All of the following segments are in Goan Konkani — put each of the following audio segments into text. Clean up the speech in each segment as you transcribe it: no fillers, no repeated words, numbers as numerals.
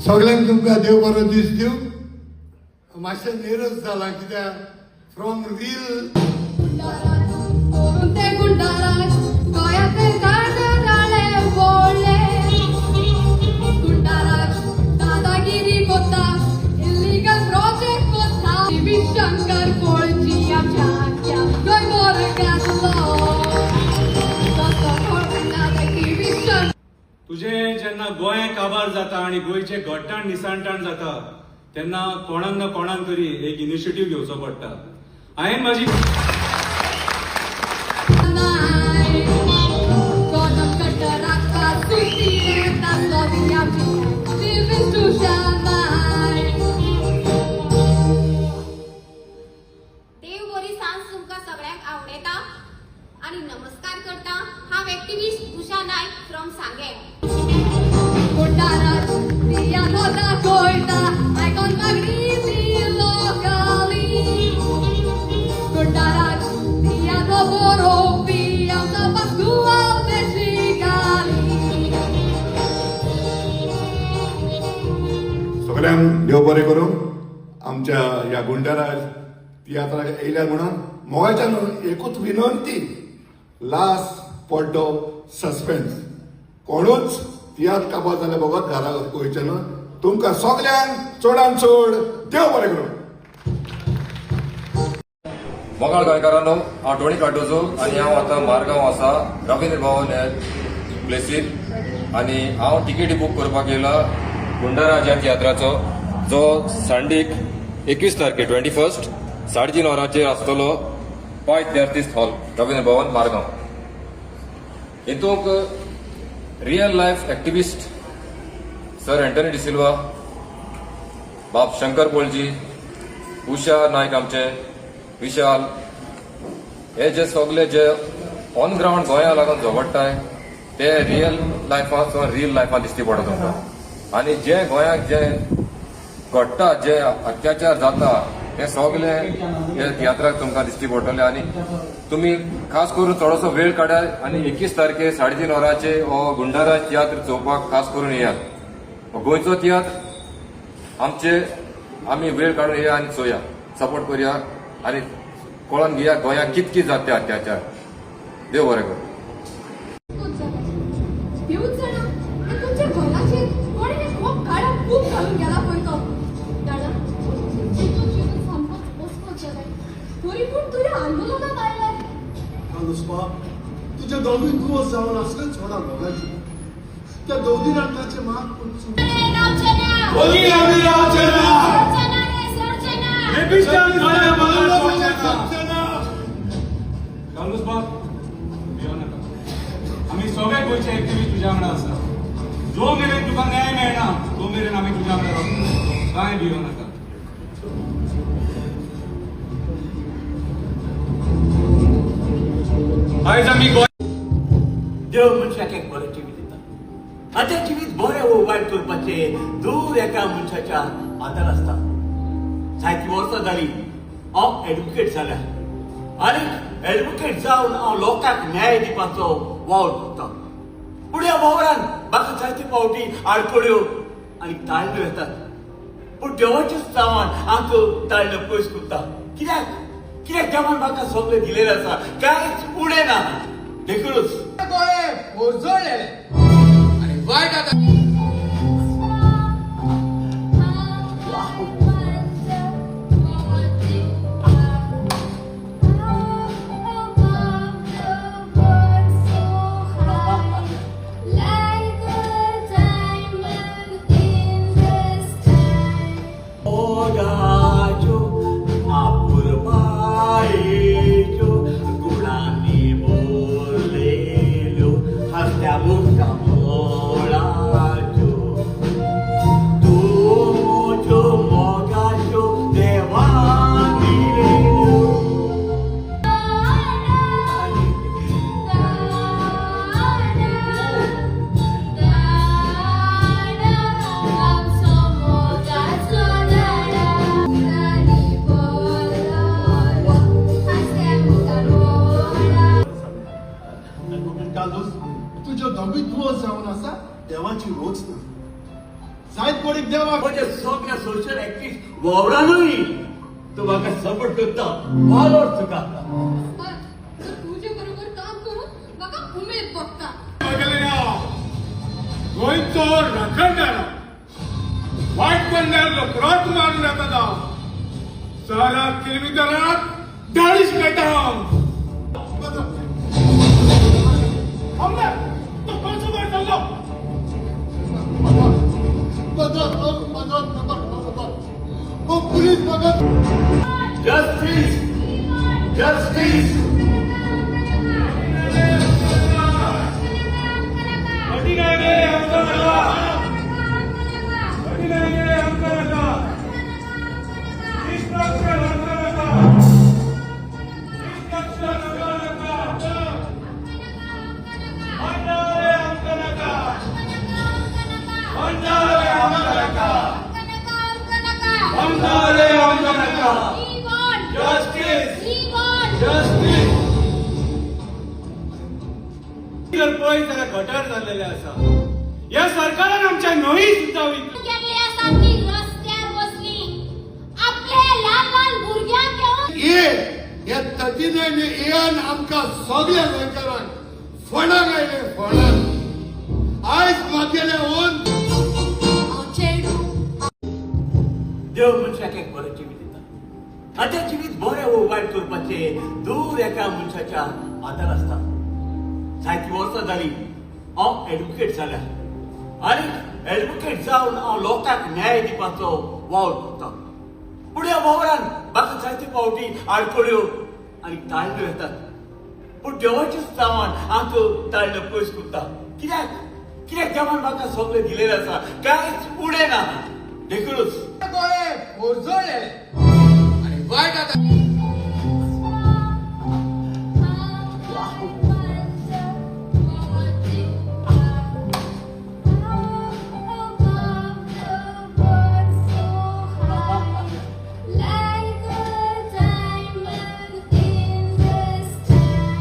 सगळ्यांक तुमकां देव बरो दीस दिवं. मातशें निरस जाला कित्याक फ्रॉम रील करून ते गुंडाराज गोंयांतले कांदे वळ्ळे. गुंडाराज दादागिरी कोता, इलिगल प्रोजेक्ट कोता. शंकर पोळजी आमच्या गोंय घातलो. तुजें जेन्ना गोंय काबार जाता आनी गोंयचें घट्टाण निसाणटाण जाता तेन्ना कोणाक ना कोणाक तरी एक इनिशिएटीव घेवचो पडटा. हांवें म्हाजी देव बरी सांज तुमकां सगळ्यांक आवडटा आनी नमस्कार करता. हांव एक्टिविस्ट उषा नायक फ्रॉम सांगें. गुंडाराज कोयता आयकोन मागणी ती लोकाली. गुंडाराज दियानो बरोवपी आमचो पास्कुआल देशिकाली. सगळ्यांक देव बरें करूं. आमच्या ह्या गुंडाराज तियात्राक येयल्यार म्हणून मोगाच्यान एकूच विनंती, लास्ट पड्डो सस्पेन्स, कोणूच तियात्र काबार जाल्या बगर घरा वयचें न्हू. तुमकां सगल्यांक चडान चड देव बरें करूं. मोगाळ गोंयकारांनो, हांव टोणी कार्डोजो आनी हांव आतां मारगांव आसा रवींद्र भवन ह्या प्लेसीर आनी हांव तिकेटी बूक करपाक येयला गुंडाराज ह्या तियात्राचो, जो संडेक 21 तारखे 21 3:30 वरांचेर आसतलो पायत दे आर्टिस्ट हॉल, रवींद्र भवन, Margao. हितूंक real life activist sir Antony D'Silva, बाब शंकर पोळजी, उषा नायक, आमचे विशाल, हे जे सगळे जे ऑन ग्रावंड गोंया लागून झगडटाय ते रियल लायफान, रियल लायफान दिश्टी पडटा तुमकां. आनी जे गोंयाक जे घडटा, जे अत्याचार जाता, ते सगळे हे तियात्राक तुमकां दिश्टी पडटले. आनी तुमी खास करून थोडोसो वेळ काडात आनी 21 तारखेर 3:30 वरांचेर हो गुंडाराज तियात्र चोवपाक खास करून येयात. हो गोंयचो तियात्र आमचे, आमी वेळ काडून येया आनी चोया, सपोर्ट करुया आनी कळोन घेया गोंयाक कितकी जाता ते अत्याचार. देव बरें करूं. देवूच जाणा, आनी तुमच्या घराचेर कोणें खूब काळा खूब घालून गेला पळय तो. जाणा, चिंतून चिंतून सामकोच अस्वस्थ जालें. तरी पूण तुवें आंदोलनात आयलें. कार्लोस बाब, तुजे दोनूय दोस जावन आसले चोडा मोगाचे. त्या दोनूय रंगाचे माग पूण चूक. ओगी आमी रावचे ना. रेपिस्टांक गोंया बगर सोडचे ना. कार्लूस बाब, भियो नाका. आमी सगळे गोंयचे एक्टिविस्ट तुज्या वांगडा आसा. जो मेरेन तुका न्याय मेळना तो मेरेन आमी तुज्या वांगडा रावतले. कांय भियो नाका. आयज आमी गोंय देव मनशाक एक बरें जिवीत दिता आनी तें जिवीत बरें वो वायट करपाचें दूर एका मनशाच्या हातार आसता. जायतीं वर्सां जालीं हांव एडवोकेट जाल्या आनी एडवोकेट जावन हांव लोकांक न्याय दिवपाचो वावर करता. पूण ह्या वावरान म्हाका जायते फावटी आडखळ्यो आनी ताळण्यो येतात, पूण देवाच्याच नांवान आमचो ताळण्यो पयस करता. कित्याक? कित्याक देवान म्हाका सगळें दिलेलें आसा, कांयच उणें ना. देखूनच गोळे कोसळ्ळे आणि वायट आता मोगाच्यो आपुरबायेच्यो गुणांनी भरलेल्यो हांसत्या मुखामळाच्यो, तूं म्हज्यो मोगाच्यो देवान दिलेल्यो. एडवोकेट कार्लोस, तुज्यो दोगूय दोस जावन आसा देवाची रोच ना. जायत कोडीक देवाक म्हज्या सगळ्या सोशल ऍक्टिव्ह वावरानूय तूं म्हाका सपोर्ट करता, वालोर तुका. तर तुजे बरोबर काम करून म्हाका उमेद भोगता. गोंयचो राखणदार वायट पडल्यार रोखडोच मारून येता. सारा किलोमिटराक 40 काडटा हांव. तो कसो करतलो? पुलीस बघत. Justice, justice. आमकां नाका, आमकां नाका. आमकां नाका. आमकां नाका, आमकां नाका. Justice, justice. जर पळय जाल्यार गटर जाल्लेले आसा. ह्या सरकारान आमच्या न्हंय सुद्दां गेल्ली आसा ती रस्त्यार बसली आपले ल्हान ल्हान भुरग्यांक घेवन. ए हे ततीने एन आमकां सगळ्या गोंयकारांक फोंडाक आयले, फोंडाक. आयज मागेले ओन हांव चेडूं. देव मनशाक एक बरें जिवीत दिता आनी तें जिवीत बरें वो वायट करपाचें दूर एका मनशाच्या हातार आसता. जायतीं वर्सां जालीं हांव एडवोकेट जाल्या आनी एडवोकेट जावन हांव लोकांक न्याय दिवपाचो वावर करता. पूण ह्या वावरान म्हाका जायते फावटी आडखळ्यो आनी ताळण्यो येतात, पूण देवाच्याच नांवान हांव त्यो ताळण्यो पयस करता. कित्याक? कित्याक देवान म्हाका सगळें दिलेलें आसा, कांयच उणें ना. देखूनच गोळे खोरजळलेले आनी वायट आतां. Like a diamond in the sky.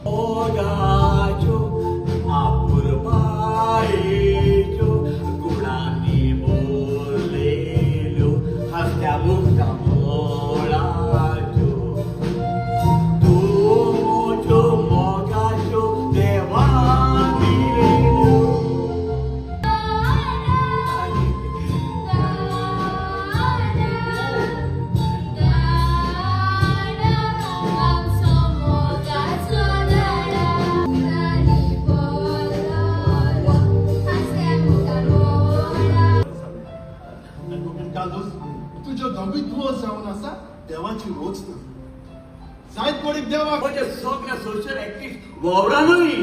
मोगाच्यो आपुरबायेच्यो गुणांनी भरलेल्यो हांसत्या मुक्ता मोळाच्यो, तूं म्हज्यो मोगाच्यो देवान दिलेल्यो. आनी आमचो मोगाचो दाडा आनी बोलो हांसत्या मुखार मोळा. एडवोकेट कार्लोस, तुज्यो दोगूय दुवोस जावन आसा. देवाची रोच ना जायत कोडीक देवाक. म्हज्या सगळ्या सोशल ऍक्टिव्ह वावरानूय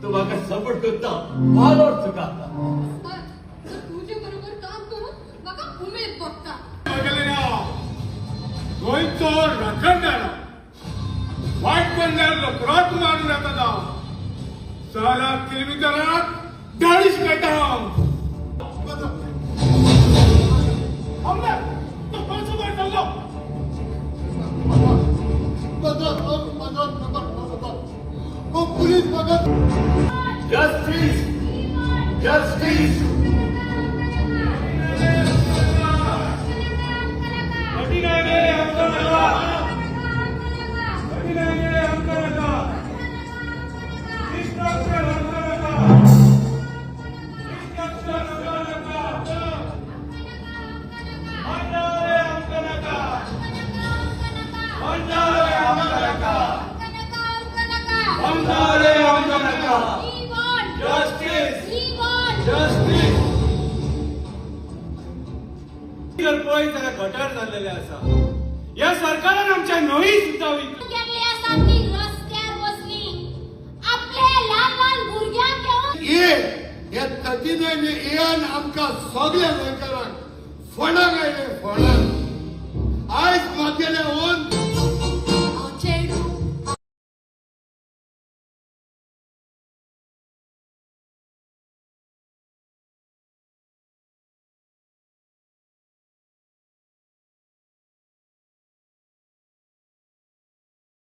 तूं म्हाका सपोर्ट करता, वालोर तुका. तर तुजे बरोबर काम करून म्हाका उमेद भोगता. गोंयचो राखणदार वायट पडल्यार रोखडोच मारून येता. सारा किलोमिटराक 40 काडटा हांव. तो कसो करतलो? पुलीस बघत. Justice, justice. आमकां नाका, आमकां नाका. आमकां नाका, आमकां नाका. आमकां नाका. Justice, justice. जर पळय जाल्यार गटर जाल्लेले आसा. ह्या सरकारान आमच्या न्हंय सुद्दां गेल्ली आसा ती रस्त्यार बसली आपले ल्हान ल्हान भुरग्यांक घेवन. ए हे ततीने एन आमकां सगळ्या गोंयकारांक फोंडाक आयले, फोंडाक.